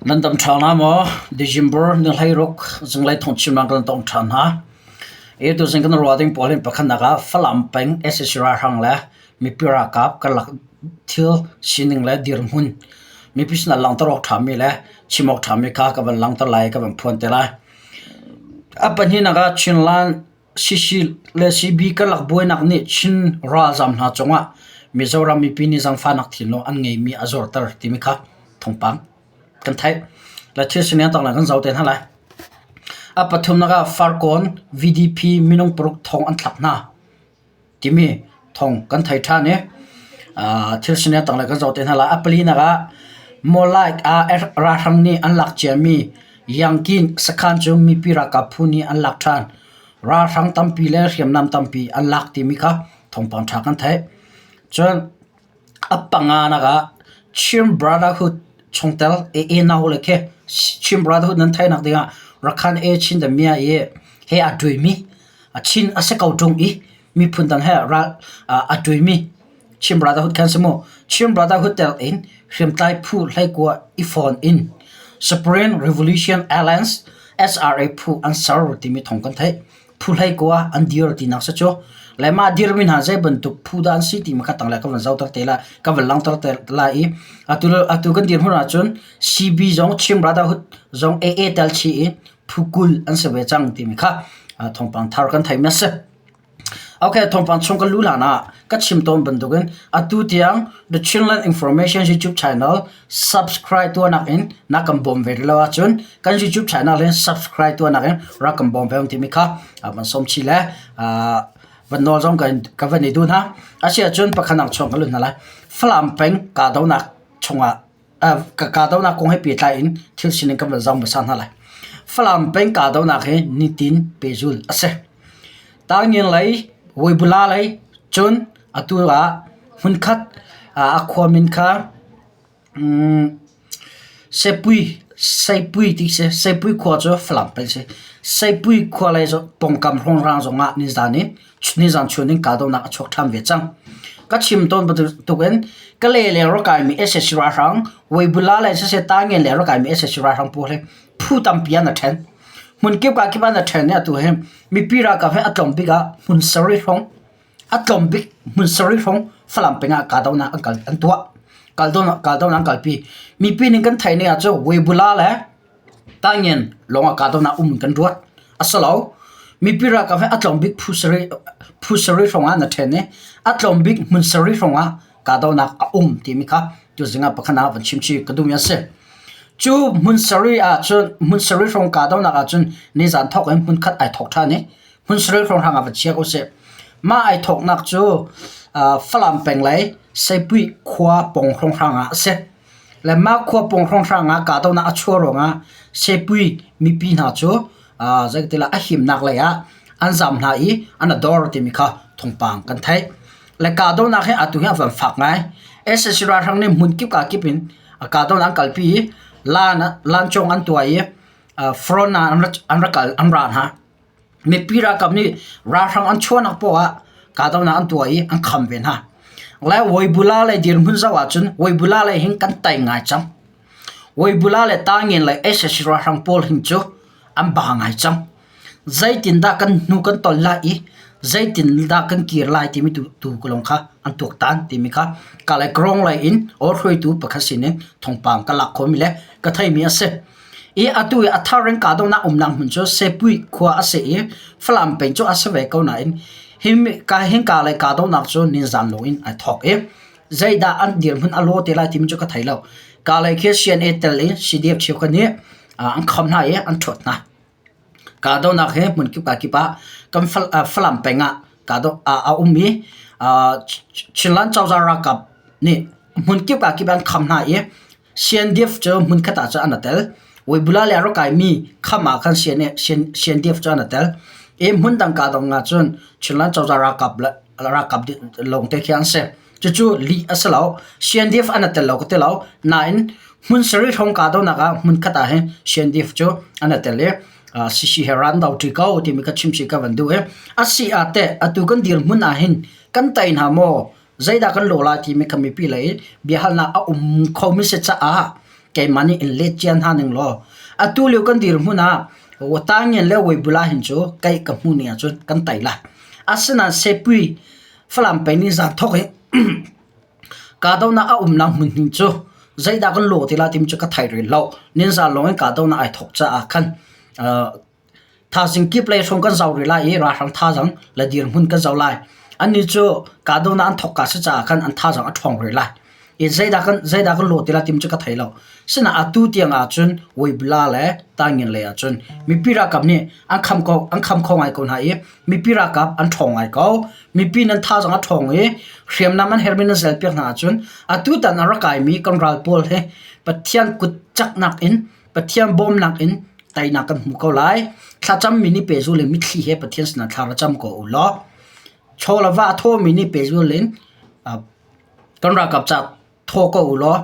Nan dam ṭha hna maw? December ni 16 zinglei thawngchimnak kan tong ṭhan hna. Hi tuzing kan ruah ding pawl hin pakhatnak ah Falam peng sac ralhrang le mipi ralkap karlak thil sining le dirhmun mipi sinah langhter awk ṭhami le chim awk ṭhami kha ka van langhter lai i ka van phuan te lai. A pahnihnak ah Chinland CC le CB karlak buainak nih Chin ralzaam hna cungah Mizoram mipi nih zaangfahnak thinlung an ngeimi a zorter timi kha thawngpang kan theih. Le thil sining tanglang kan zoh te hna lai. A pathumnak ah Farkawn VDP minung paruk thong an thlak hna timi thong kan thei ṭhan i thil sining tanglei kan zoh te hna lai. A palinak ah Mawlaik ah ralhrang nih an lak ciami Yangkin sakhan cu mipi ralkap phu nih an lak ṭhan. Ralhrang tampi le hriamnam tampi an lak timi kha thawngpang ṭha kan theih. Cun a panganak ah Chin Brotherhood chungtel AA nau le khi Chin Brotherhood nan theihnak dingah Rakhan A Chin the Mia i he aa ṭuimi Chin a si ko ṭung i miphun dang he ral a ṭuimi Chin Brotherhood khan si mu. Chin Brotherhood tel in hriamtlai phu hleikua i fawn in Supreme Revolution Alliance SRA phu an ser timi thawng kan theih. Phu hleikua an dir tinak si cu. Le mah dirmi hna zei bantuk phu dah an si timi kha tanglei ka van zohter te lai, ka van langhter te lai i atu atu kan dirhmun ahcun CB zong Chin Brotherhood zong AA tel chih i phu 20 an si ve cang timi kha thawngpang thar kan theimi a si. Okay, thawngpang chung kan luh hlan ah ka chim tawn bantukin atu tiang The Chinland Information YouTube channel subscribe tuahnak in na kan bawm ve lo ahcun kan YouTube channel in subscribe tuahnak in rak kan bawm ve timi kha van sawm chih le van nawl zong ka van i duh hna. Asiahcun pakhat nak chung ka lut hna lai. Falam peng kahdohnak chungah Kahdohnak kong he pehtlai in thil sining kan van zoh hmasa hna lai. Falam peng kahdohnak hi nitin pehzul a si. Tangin lei, Weibula lei cun atu ah hmunkhat a khua min kha Sepui, Seipui ti si. Seipui khua cu Falam peng a si. Seipui khua lei pawngkam hrawnghrang zongah nizan i nizan chun in kahdohnak a chuak ṭhan ve cang. Ka chim tawn bantuk in Kalay le rak kaimi sac ralhrang, Weibula le siseh Tangen le rak kaimi sac ralhrang pawl hi phu tampi an a ṭhen. Hmunkip ka kip an a ṭhen i atu hi mipi ralkap hi a tlawm bik ah hmun sarih hrawng a tlawm bik hmun sarih hrawng Falam peng ah kahdohnak an kal an tuah. Kahdohnak an kalpi. Mipi nih kan theih ning ahcun Weibula le Tangen lawngah kahdohnak um kan ruat. A si lo. Mipi ralkap hi a tlawm bik phu sarih phu sarih hrawng ah na ṭhen i a tlawm bik hmun sarih hrawng ah kahdohnak a um timi kha tuzing ah pakhat ah van chim chih ka duhmi a si. Cu hmun sarih ahcun hmun sarih hrawng kahdohnak ahcun nizan thawk in hmun khat ai thawk ṭhan i hmun sarih hrawng hrang ah va chia ko sih. Mah ai thawknak cu Falam peng lei Seipui khua pawng hrawnghrang ah a si. Le mah khua pawng hrawnghrang ah kahdohnak a chuah ruangah Sepui mipi hna cu zeitilah a himnak lei ah an zam hna i an a dor timi kha thawngpang kan theih. Le kahdohnak hi atu hi a van fak ngai. Sac ralhrang nih hmun kip ka kip in kahdohnak an kalpi i lan lancawng an tuah i front ah an rak kal an ra hna. Mipi ralkap nih ralhrang an chuahnak poah ah kahdohnak an tuah i an kham ve hna. Le Weibula le dirhmun zoh ahcun Weibula lei hin kan tai ngai cang. Weibula le Tangin le sac ralhrang pawl hin cu an ba ngai cang. Zeitindah kan hnu kan tol lai i zeitindah kan kir lai timi tu, tu lawng kha an tuaktan timi kha Kalaikrawng lei in aw hruaitu pakhat sin in thawngpang ka lak khomi le ka theimi a si. I atu i a thar in kahdohnak umnak hmun cu Sepui khua a si i Falam peng cu a si ve ko nain hika hinka lei kahdohnak cu ninzan lawng in ai thawk i zeidah an dirhmun a law te lai timi cu ka thei lo. Ka lei khi CNA tel in CDF cheukhat nih an kham hna i an ṭhuat hna. Kahdohnak hi hmunkip ka kip ah kan Falam peng ah kahdoh a um i Chinland cozah ralkap nih hmunkip ka kip an kham hna i CNDF cu hmunkhat ah cun an i tel. Weibula le a rak kaimi kham ah khan CNDF cu an i tel. I hmun dang kahdong ah cun Chinland cozah ralkap le ralkap lawngte khi an si. Cucu lih a si lo. CNDF an i tel lo ka ti lo. Nain hmun sarih hrawng kahdohnak ah hmunkhat ah hin CNDF cu an i tel i CC he ran do ṭi ko timi kha chimchih ka van duh i a si ah teh atu kan dirhmun ah hin kan tei hna maw Zeidah kan lawh lai timi kha mipi lei biahalnak a um khomi si caah Keimah nih in let cia hna ning law atu lio kan dirhmun ah Tangyen le Weibula hin cu kei ka hmuh ning ahcun kan tei lai. Asinain Sepui Falam peng nih zan thawk in kahdohnak a umnak hmun hnu cu zeidah kan lawh ti lai timi cu ka thei rih lo. Ninzan lawng in kahdohnak ai thawk caah khan Thaizing kip lei hrawng kan zoh rih lai i ralhrang thazaang le dirhmun kan zoh lai. Annih cu kahdohnak an thawkka si caah khan an thazaang a ṭhawng rih lai. I zeidah kan zeidah kan lawh ti lai timi cu ka thei lo. Sinain atu tiang ahcun Weibula le Taingen lei ahcun mipi ralkap nih an kham ko an kham kho ngai ko hna i mipi ralkap an ṭhawng ngai ko. Mipi nan thazaang a ṭhawng i hriamnam an herhmi nan zelpiak hna ahcun atu tan a rak kaimi kan ral pawl hi Pathian kut caknak in Pathian bawmnak in teinak kan hmu ko lai. Thlacammi nih pehzul in mitthli he Pathian sinah thla ra cam ko u law. Chaw le va a thawmi nih pehzul in kan ralkap ca thaw ko u law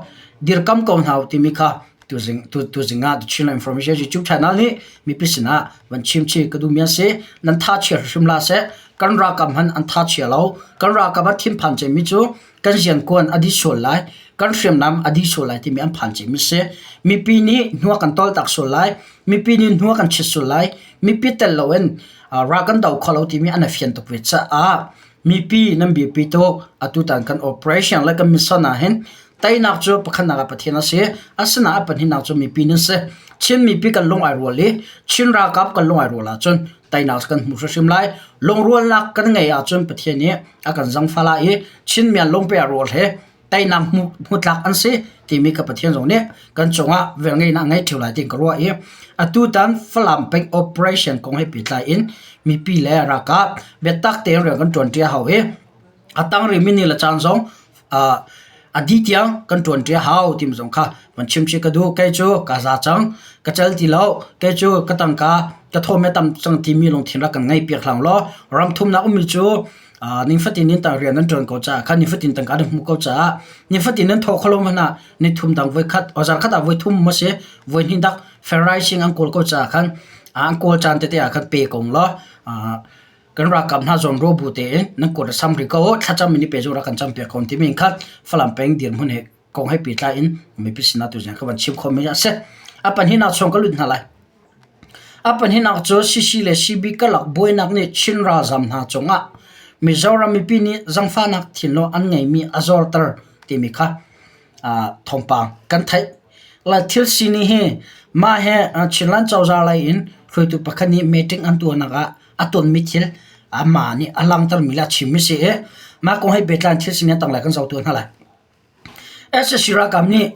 dirkam ko hna u timi kha tuzing tuzing ah The Chinland Information YouTube channel nih mipi sinah van chim chih ka duhmi a si. Nan tha chia hrim la seh. Kan ralkap hmanh an tha chia lo. Kan ralkap an thinphan cemmi cu kan riankuan a dih sual lai, kan hriamnam a dih sual lai timi an phan cemi si. Mipi nih hnua kan toltak sual lai, mipi nih hnua kan chit sual lai, mipi tel loin ral kan do kho lo timi an i fian tuk ve caah mipi nan biapi tuk. Atutan kan operation le kan mission ah hin teinak cu pakhatnak ah Pathian a si, asinain a pahnihnak cu mipi nan si. Chin mipi kan lung ai rual i Chin ralkap kan lung ai rual ahcun teinak cu kan hmu hrimhrim lai. Lungrualnak kan ngeih ahcun Pathian nih a kan zangfah lai i Chin mian lungpe rawl he teinak hmutlak an si timi ka Pathian zong nih kan cungah velngeihnak ngei ṭheo lai tiin ka ruah i atutan Falam peng operation kong he pehtlai in mipi le ralkap biatak tein rian kan ṭuanṭi a hau i a tang rihmi ni le caan zong a dih tiang kan ṭuanṭi a hau timi zong kha van chim chih ka duh. Kei cu ka za cang, ka cal ti lo, kei cu ka tangka ka thawm a tam cang timi lungthin rak kan ngeihpiak hlang law ram thumnak ummi cu nifatin in tang rian nan ṭuan ko caah khan nifatin tangka nan hmuh ko caah nifatin nan thawh kholo hmanh ah nithum dang voikhat zarkhat ah voithum maw si voihnih dak ferrising an kawl ko caah khan an kawl caan tete ah khan pe ko law kan ralkap hna zawn ro bu tein nan kut a sam rih ko thlacam in i pe zu rak kan cam piak ko timi in khan Falam peng dirhmun he kong he pehtlai in mipi sinah tuzing ka van chim khawhmi a si. A pahnihnak chung ka lut hna lai. A pahnihnak cu CC le CB karlak buainak nih Chin ralzam hna cungah Mizoram mipi nih zangfahnak thinlung an ngeimi a zorter timi kha thawngpang kan theih. Lai thil sining hi mah he Chinland cozah lei in hruaitu pakhat nih meeting an tuahnak ah a tonmi thil amah nih a langhtermi le a chimmi si i mah kong he pehtlai in thil sining a tanglei kan zoh tuah hna lai. Sac ralkap nih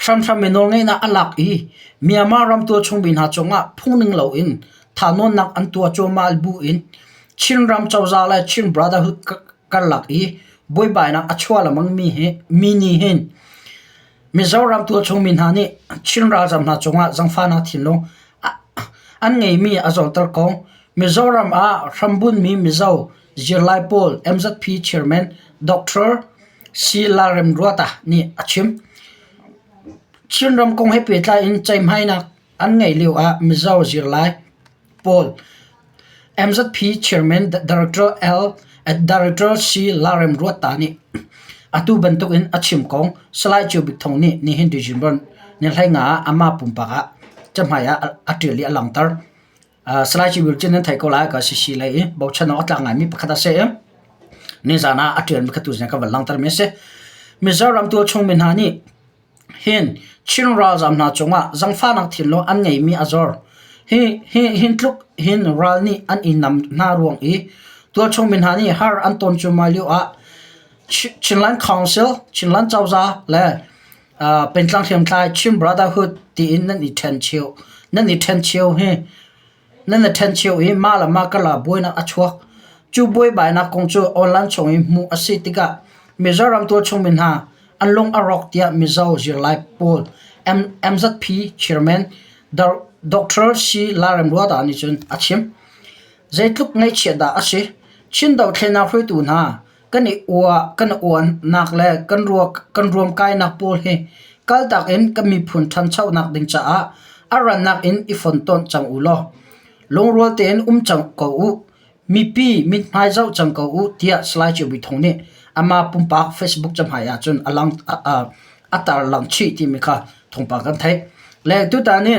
hramhram in nawlngeihnak a lak i Myanmar ram tualchung mi hna cungah phungning loin thahnawnnak an tuah cuahmah bu in Chinram cozah le Chin Brotherhood karlak i buaibainak a chuah lengmang mi nih hin Mizoram tualchung mi hna nih Chin ralzam hna cungah zangfahnak thinlung an ngeimi a zorter ko. Mizoram ah hrambunmi Mizo zirlai pawl MZP chairman Dr. C. Lalremruata nih a chim. Chinram kong he pehtlai in ceihmainak an ngeih lio ah Mizo zirlai pawl MZP chairman Director L. Director C. Lalremruata nih atu bantuk in a chim kong Salai Ceu Bik Thawng nih nihin December ni 15 ah amah pumpak ah cahmai ah a ṭial i a langhter. Salai Ceu Bik cu nan theih ko lai ka CC lei i bochan awk a tlak ngaimi pakhat a si i nizan ah a ṭialmi kha tuzing ka van langhtermi a si. Mizoram tualchung mi hna nih hin Chin ralzaam hna cungah zangfahnak thinlung an ngeimi a zor. Hi, hi, hin tluk hin ral nih an i nam hna ruang i tualchung mi hna nih har an ton cuahmah lio ah Chinland Council, Chinland cozah le Pengtlang hriamtlai Chin Brotherhood tiin nan i ṭhen cheu. Nan i ṭhen cheu hi nan i ṭhen cheu i mah le mah karlak buainak a chuak. Cu buaibainak kong cu online chung i hmuh a si tikah Mizoram tualchung mi hna an lung a rawk tiah Mizo zirlai pawl MZP chairman Dr. C. Lalremruata nih cun a chim. Zeitluk ngaihchiat dah a si? Chin dothlennak hruaitu hna kan i uah kan uannak le kan ruak kan ruamkainak pawl hi kaltak in kan miphun ṭhanchonak ding caah a rannak in i fontonh cang u law lungrual tein um cang ko u mipi mithmai zoh cang ko u tiah Salai Ceu Bik Thawng nih amah pumpak Facebook cahmai ahcun a lang a, a, a tarlang chih timi kha thawngpang kan theih. Le tutan hi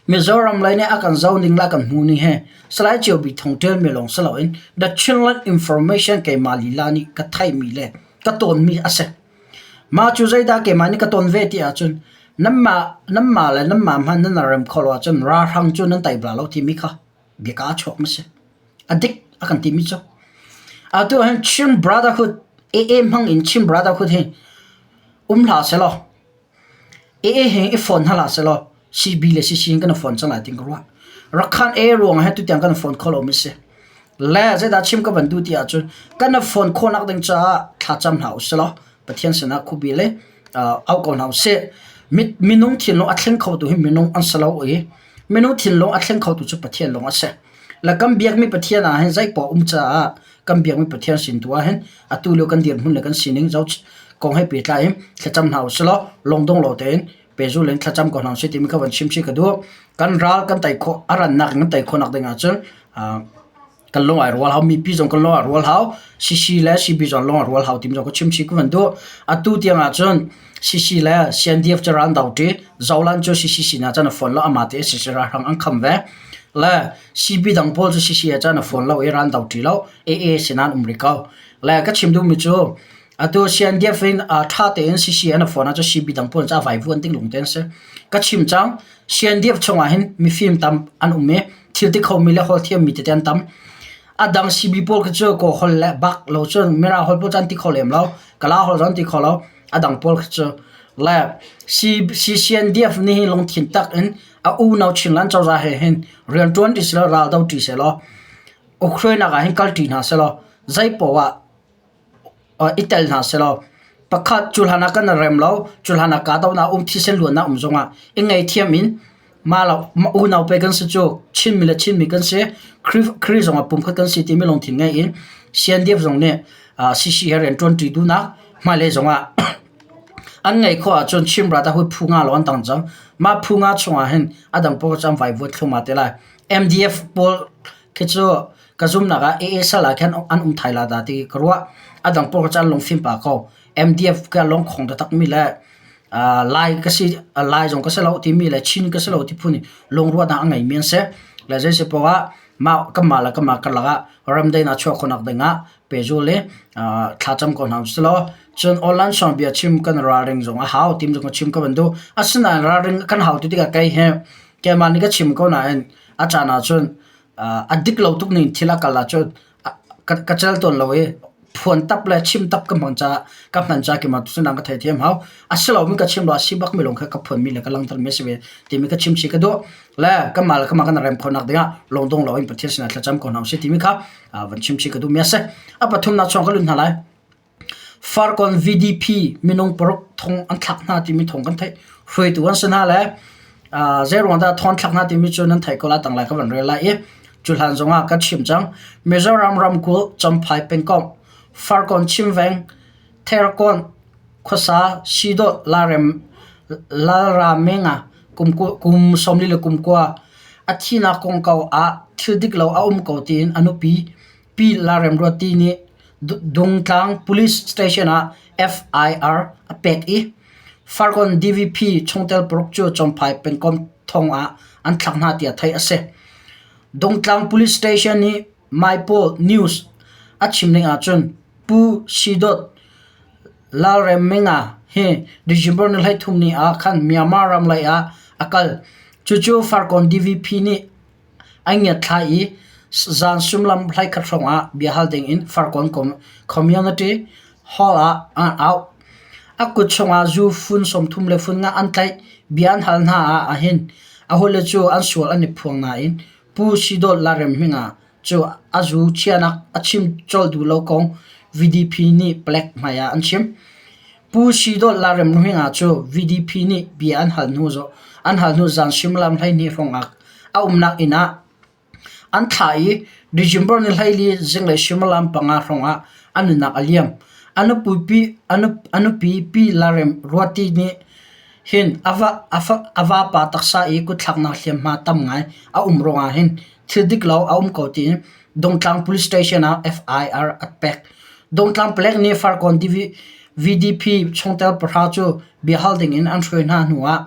Mizoram lei nih a kan zoh ning le a kan hmuh ning hi Salai Cio Bik Thawng ṭialmi lawng si loin The Chinland Information keimah lila nih ka theihmi le ka tawnmi a si. Mah cu zeidah keimah nih ka tawn ve ti ahcun nanmah nanmah le nanmah hmanh nan rem kho lo ahcun ralhrang cu nan tei bal lo timi kha biaka a chuak ma si. A dik a kan timi cu. Atu ahhin Chin Brotherhood AA hmang in Chin Brotherhood hi um hlah sehlaw AA he i phone hna hlah sehlaw CB le CC in kan i phone cang lai ti ka ruah. Rakhan AA ruangah hin tutiang kan i phone kho lomi si. Le zeidah chim ka van duh ti ahcun kan i phone khawhnak ding caah thlacam hna usilaw Pathian sinah khuapi le au ko hna usih. Minung thinlung a thleng khotu hi minung an si lo i minung thinlung a thleng khotu cu Pathian lawng a si. Le kan biakmi Pathian ah hin zeipoah um caah kan biakmi Pathian sin tu ah hin atu lio kan dirhmun le kan sining zoh kong he pehtlai in thlacam hna usilaw lungdong lo tein pehzul in thlacam ko hna usih timi kha van chim chih ka duh. Kan ral kan tei khawh a rannak in kan tei khawhnak ding ahcun kan lung ai rual hau mipi zong kan lung ai rual hau CC le CB zong lung ai rual hau timi zong ka chim chih ka van duh. Atu tiang ahcun CC le CNDF cu ral an do ṭi. Zolan cu CC sinah cun a fawn lo amah te CC ralhrang an kham ve. Le CB dang pawl cu CC ah cun a fawn lo i ral an do ṭi lo. AA sinah an um rih ko. Le ka chim duhmi cu Atu CNDF in ṭha tein CC an fawn ahcun CB dang pawl cu a vaivuan ding lung te an si. Ka chim cang, CNDF chungah hin mifim tam an um i thil ti khomi le holh thiammi tete an tam. A dang CB pawl khi cu kaw holh le bak lo cun Mirang holh pawl cu an ti kho lem lo. Kala holh zong an ti kho lo. A dang pawl khi cu le CNDF nih hin lungthin tak in a unau Chinland cozah he hin rianṭuan ṭi selaw ral do ṭi selaw Ukraine ah hin kal ṭi hna selaw zei poah ah i tel hna sehlaw pakhat cu hlan ah kan i rem lo, cu hlan ah kahdohnak um thisen luannak um zongah i ngaihthiam in mah lo unau pe kan si cu Chinmi le Chinmi kan si, Khrih zongah pumkhat kan si timi lungthin ngei in CNDF zong nih CC he rian ṭuanṭi duhnak hmailei zongah an ngeih khawh ahcun Chin Brotherhood phu nga lawng an tang cang. Mah phu nga chungah hin a dang paoh cu an vaivuan thluahmah te lai. MDF pawl khi cu ka zumnak ah AA sal ah khan an um thai la dah ti ka ruah. A dang pawl cu an lungfim pah ko. MDF ka lungkhong takmi le Lai ka si Lai zong ka si lo timi le Chin ka si lo ti phun in lungruahnak a ngeimi an si. Le zei si poah ah mah kanmah le kanmah karlak ah ramdaihnak chuah khawhnak ding ah pehzul i thlacam ko hna usih law cun online song bia chim kan ralring zong a hau tim zong ka chim ka van duh. Asinain ralring kan hau ti tikah kei hi keimah nih ka chim ko nain a caan ahcun a dik lo tuk ning thil a kal ahcun ka cel tawn lo i phuan tap le chim tap ka hmang caah ka hman caah keimah tu cu ka theithiam hau. A si lomi ka chim lo a si bakmi lawng kha ka phuanmi le ka langhtermi a si ve timi ka chim chih ka duh. Le kanmah le kanmah kan rem khawhnak dingah lungdong loin Pathian sinah thlacam ko hna usih timi kha van chim chih ka duhmi a si. A pathumnak chung ka lut hna lai. Farkawn VDP minung paruk thong an thlak hna timi thawng kan theih. Hruaitu an si hna le zeiruang dah thong an thlak hna timi cu nan theih ko lai tanglai ka van rel lai i cu hlan zongah kan chim cang. Mizoram ramkulh Champhai pengkomh Farkawn Chimveng Therkawn khuasa Sidawt Lalrem Lalramenga kum 40 le kum kua a thinak kongkau ah thil dik lo a um ko tiin a nupi Pi Lalremruati nih Dungtlang Police Station ah FIR a pek i Farkawn DVP chungtel paruk cu Champhai pengkomh thong ah an thlak hna tiah theih a si. Dungtlang Police Station nih Maipaw News a chim ning ahcun Pu Sidawt Lalremminga hi December ni 23 ni ah khan Myanmar ram lei ah a kal. Cucu Farkawn DVP nih An ngiatthlai i zan suimilam hleikhat hrawngah biahal dingin Farkawn Community Hall ah an auh. A kut chungah zu fun 30 le fun nga an tlaih. Bia an hal hna ah ahhin a hawile cu an sual an i phuang nain Pu Sidawt Larem Hminga cu a zu chiahnak a chim colh duh lo kong VDP nih palek hmaiah an chim. Pu Sidawt Larem Hminga cu VDP nih bia an hal hnu zan suimilam 12 hrawngah a umnak inn ah an thlah i December ni 14 zinglei suimilam panga hrawngah a nunnak a liam. A nupi Pi Larem Ruati nih hin a vapa taksa i kutthlaknak hliamhma tam ngai a um ruangah hin thil dik lo a um ko tiin Dungtlang Police Station ah FIR a pek. Dungtlang palek nih Farkawn. VDP chungtel pahra cu biahal dingin an hruai hna hnuah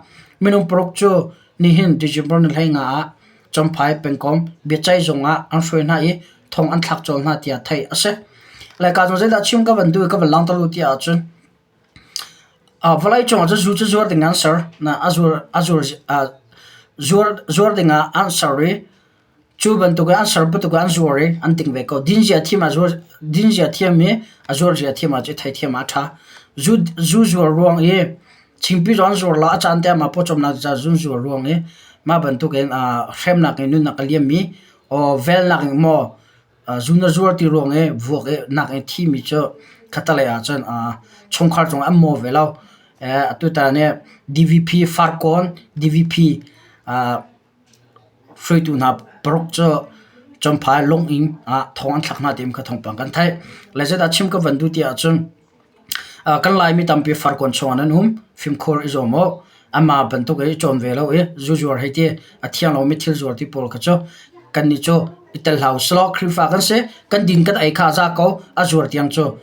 minung paruk cu nihin December ni 15 ah Champhai pengkomh biaceih zung ah an hruai hna i thong an thlak colh hna tiah theih a si. Laica cu zeidah chim ka van duh i ka van langhter u ti ahcun vawleicung ah cun zu cu zuar ding an ser. A zuar a zuar zuar zuar ding ah an ser i Cu bantuk in an ser bantuk in an zuar i an ting ve ko. Din zia thiam ah zuar din zia thiam i a zuar zia thiam ah cu i theithiam ah a ṭha. Zu zu zuar ruang i thingpi zong an zuar lo a caan te ah mah pawcawmnak ca zun zuar ruang i mah bantuk in hremnak in nunnak a liammi or velnak in maw zu na zuar ti ruang i vuak i nak in thimi cu khattelei ahcun chungkhar cungah an maw ve lo. Atutan hi DVP Farkawn DVP Hruaitu hna paruk cu Champhai lunginn ah thong an thlak hna ti kha thawngpang kan theih. Le zeidah chim ka van duh ti ahcun kan Laimi tampi farkawn chungah nan um, fimkhur i zuam u. Amah bantuk i cawn ve lo i zuzuar hei ti a thiang lomi thil zuar ti pawl kha cu kannih cu i tel hlah usilaw Khrihfa kan si, kan din kan ei kha a za ko, a zuar tiang cu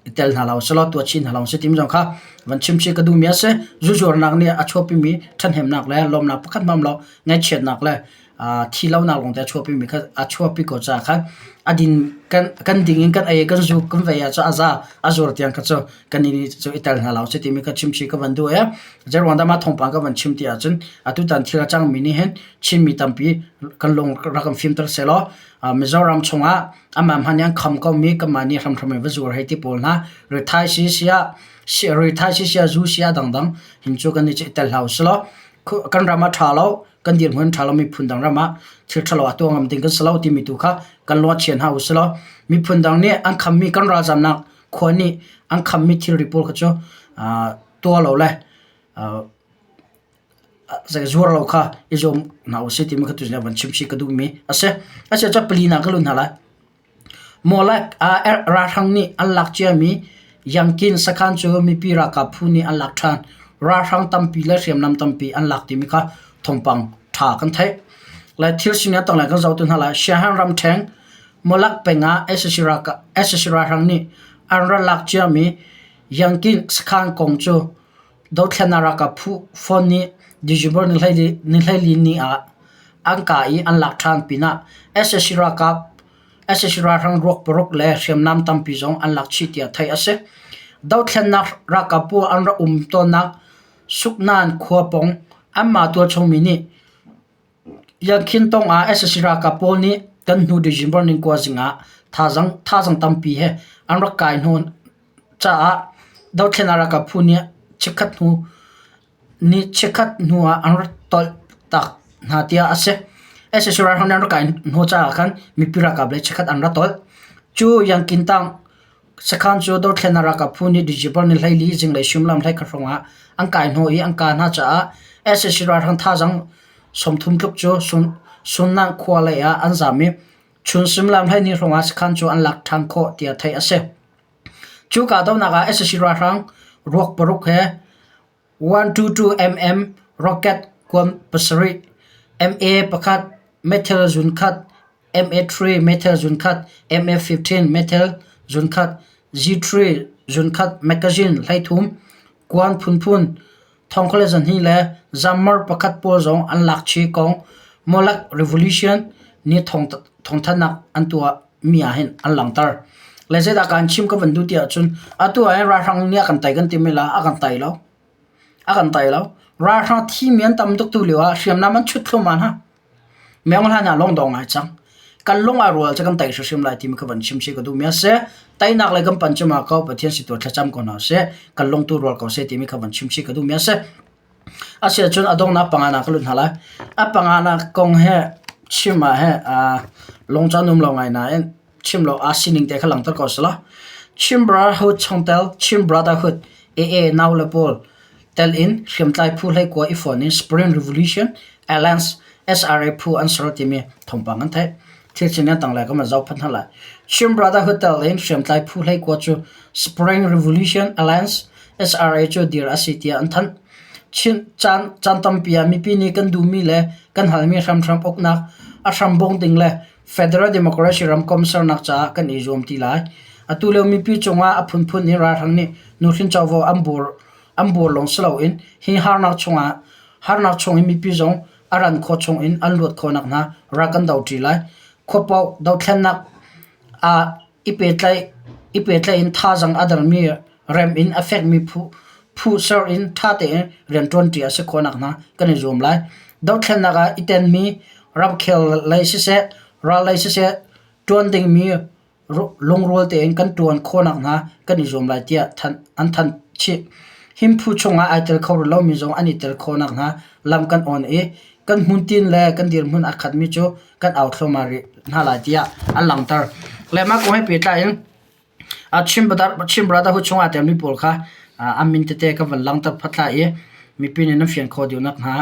i tel hna lo selaw tuah chin hna lo si timi zong kha van chim chih ka duhmi a si. Zuzuarnak nih a chuahpimi ṭhahnemnak le lawmnak pakhat hmanh lo ngaihchiatnak le thi lonak lawngte a chuahpimi kha a chuahpi ko caah khan a din kan kan ding in kan ei kan zu kan vei ahcun a za a zuar tiang kha cu kan nih cu i tel hna lo si timi kha chim chih ka van duh i zeiruang dah mah thawngpang ka van chim ti ahcun atutan thil a cangmi nih hin Chinmi tampi kan lung rak kan fimter sehlaw Mizoram chungah amah hmanh nih an kham komi kanmah nih hramhram in va zuar hei ti pawl hna rithai si siah rithai si siah zu siah dangdang hin cu kan i tel hlah usih kan ram a ṭha lo kan dirhmun ṭha lo miphun dang ram ah thil ṭhalo a tuah ngam ding kan si lo timi tu kha kan lung a chia hna usih law miphun dang nih an khammi kan ralzamnak khua nih an khammi thilri pawl kha cu tuah lo le Zuar lo kha i zuam hna usih timi kha tuzing ah van chim chih ka duhmi a si. A si ahcun pali hna ka lut hna lai. Mawlek ralhrang nih an lak ciami Yangkin sakhan cu mipi ralkap phu nih an lak ṭhan. Ralhrang tampi le hriamnam tampi an lak timi kha thawngpang ṭha kan theih. Le thil sining a tanglei kan zoh tu hna lai. Siahan ramṭheng Mawlek peng ah sac ralhrang nih an rak lak ciami Yangkin sakhan kong cu Dothlennak ralkap phu phone nih December ni 14 ni ah an kah i an lak ṭhan pinah sac ralkap sac ralhrang ruak paruk le hriamnam tampi zong an lak chih tiah theih a si. Dothlennak ralkap pawl an rak um tawnnak Suknan khua pawng anmah tualchung mi nih Yankhin-tong ah sac ralkap pawl nih kan hnu December ni kua zing ah thazaang tampi he an rak kai hnu caah dothlennak ralkap phu nih chikkhat hnu ah an rak tolh tak hna tiah a si. Sac ralhrang nih an rak kai hnu caah khan mipi ralkap le chikkhat an rak tolh. Cu Yankhin-tang Sakhan cu dothlennak ralkap phu nih December ni 14 zinglei suimilam 11 hrawng ah an kai hnawh i an kah hna caah sac ralhrang thazaang 30 tluk cu Sunnan khua lei ah an zaam i chun suimilam 12 hrawng ah sakhan cu an lak ṭhan khawh tiah theih a si. Cu kahdohnak ah sac ralhrang ruak paruk he 122mm rocket kuan pasarih, MA pakhat methil zunkhat, MA3 methil zunkhat, MA15 methil zunkhat, G3 zunkhat magazine 13, kuan phunphun, thongkhle zahnih le zammar pakhat pawl zong an lak chih kong Molek Revolution nih thawngthanhnak an tuah mi ah hin an langhter. Le zeidah kaan chim ka van duh ti ahcun atu ah hin ralhrang nih a kan tei kan timi la a kan tei lo. A kan tei lo. Ralhrang thimi an tam tuk tu lio ah hriamnam an chut thluahmah hna. Meng hlan ah lawng dong ai cang. Kan lung ai rual cu kan tei hrimhrim lai timi ka van chim si ka duh mi a si. Teinak le kan pan cuma ko Pathian si tu thlacam ko hna sih. Kan lung tu rual ko seh timi ka van chim si ka duh mi a si. Asiahcun a donghnak panganak ka lut hna lai. A panganak kong he chim ah he lung cu an um lo ngai nain chim lo aa sining te kha langhter ko selaw. Chin Brotherhood chungtel Chin Brotherhood AA nau le pawl tel in hriamtlai phu hleikua i fonh in Spring Revolution Alliance SRA phu an ser timi thawngpang an theih. Thil chin an tanglei kan van zoh phanh hna lai. Chin Brotherhood tel in hriamtlai phu hleikua cu Spring Revolution Alliance SRA cu dir a si tiah an thanh. Chin caan caan tampi ah mipi nih kan duhmi le kan halmi hramhram uknak a hram bongh ding le Federal Democracy ramkomh sernak caah kan i zuam ti lai. Atu lio mipi cungah a phunphun in ralhrang nih Nuhrin covo an buar an buar lawng si loin hi harnak chungah harnak chung in mipi zong a ran khawh chungin an luat khawh nakhnga ral kan doṭi lai. Khuapaoh dothlennak ah i pehtlaih in thazaang a dermi rem in a fekmi phu ser in ṭha tein rianṭuanṭi a si khawh nakhnga kan i zuam lai. Dothlennak ah i tenmi ramkhel lei siseh, ral lei siseh ṭuan dingmi lungrual tein kan ṭuan khawh nakhnga kan i zuam lai tiah an thanh chih. Himphu chungah ai tel kho rih lomi zong an i tel khawh nakhnga lam kan awn i kan hmuntin le kan dirhmun aa khatmi cu kan au thluahmah rih hna lai tiah an langhter. Le mah kong he pehtlai in Chin Brotherhood chungah aa telmi pawl kha an min tete ka van langhter phot lai i mipi nih nan fian khawh deuh nakhnga.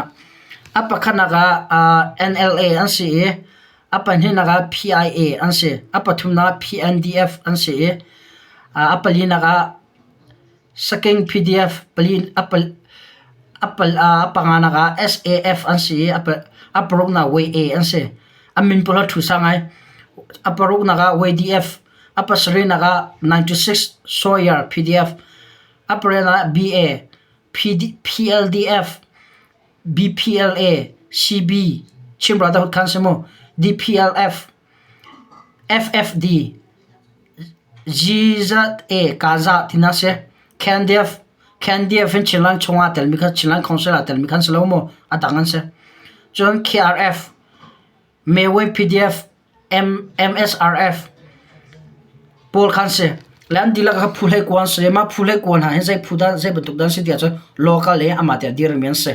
A pakhatnak ah NLA an si i a pahnihnak ah PIA an si, a pathumnak ah PNDF an si i a palinak ah Saking PDF a panganak ah SAF an si i a paruknak ah WA an si. A min pawl a ṭhu sang ngai. A paruknak ah YDF, a pasarihnak ah 96 Sawyer PDF, a pariatnak ah BA, PLDF, BPLA, CB, Chin Brotherhood khan si mu, DPLF, FFD, GZA Gaza ti na si. KNDF KNDF in Chinland chungah telmi kha Chinland Council ah telmi khan si lo mu a dang an si. Cun KRF, Meway PDF, M MSRF pawl khan si. Le an dihlak kha phu hlei kuan si. Mah phu hlei kuan hna hi zei phu dah zei bantuk dah an si ti ahcun local i amah tiah dirmi an si.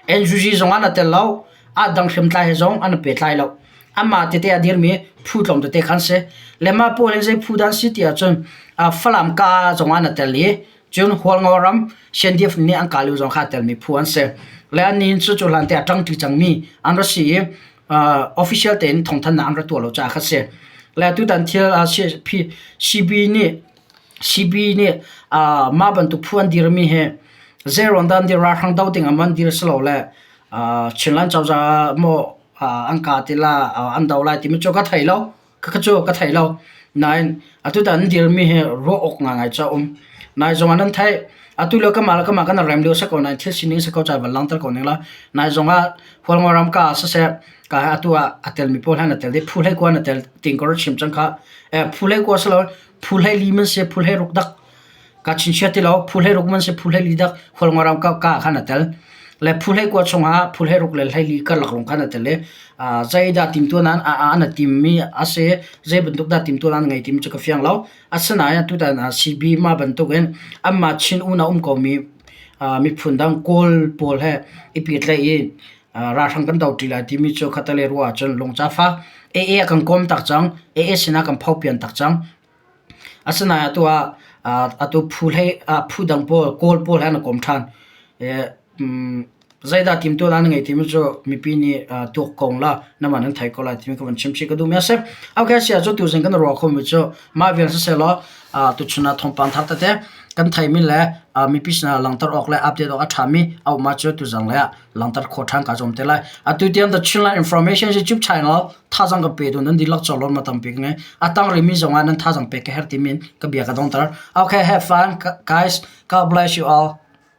NUG zong an tel lo. A dang hriamtlai he zong an pehtlai lo. Amah tete a dirmi phu tlawm tete khan si. Le mah pawl hi zei phu dah an si ti ahcun Falam ka zong ah an tel i cun Hualngo ram CNDF nih an kah lio zong kha a telmi phu an si. Le annih cu cu hlan te a ṭangṭi cangmi an ra si i official tein thawngthanhnak an ra tuah lo caah kha si. Le tutan thil CB nih CB nih mah bantuk phu an dirmi hi zei ruang dah an dir ralhrang doh ding ah maw an dir si lo le Chinland cozah maw an kah ti la an do lai timi cu ka thei lo. Khakha cu ka thei lo. Nain atutan an dirmi hi ruah awk ngaingai cu a um. Nai zong ah nan theih. Atu lio kamah le kamah kan rem lio si ko nain thil sining si ko ca van langhter ko ning la. Nai zong ah Hualngo ram ka ah siseh ka atu ah a telmi pawl han a tel i phu hlei kua an tel ting ko chim cang kha. Phu hlei kua si lo phu hlei li man si phu hlei ruk dak Ka chinchiah ti lo, phu hleiruk man si phu hleili dak Hualngo ram ka ka khan a tel. Le phu hleikua chungah phu hleiruk le hleili karlak rung khan a tel i zeidah timtuan an an a timmi a si zei bantuk dah timtuan an ngei timi cu ka fiang lo. Asinain tutan CB mah bantukin anmah Chin unau um komi miphun dang Kawl pawl he i pehtlaih i ralhrang kan do ṭi lai timi cu khattelei ruah ahcun lungca fak AA a kan kawm tak cang AA sinah kan phopian tak cang. Asinain atu ah atu phu hlei phu dang pawl Kawl pawl he an i kom ṭhan. Zeidah timtuah nan ngei timi cu mipi nih tuak ko la namah nan thei ko lai timi ka van chim chih ka duhmi a si. Okay, si ahcun tuzing kan ruah khomi cu mah vial sisehlaw tuchun ah thawngpang thar tete kan theimi le mipi sinah langhter awk le update awk a ṭhami a um ahcun tuzang lei ah langhter khawh ṭhan kaa zuam te lai. Atu tiang The Chinland Information YouTube channel thazang ka pe tu nan dihlak cawlawm ma tampi ka ngei. A tang rimi zong ah nan thazang pek ka herh timi in ka bia ka dongter. Okay, have fun guys. God bless you all.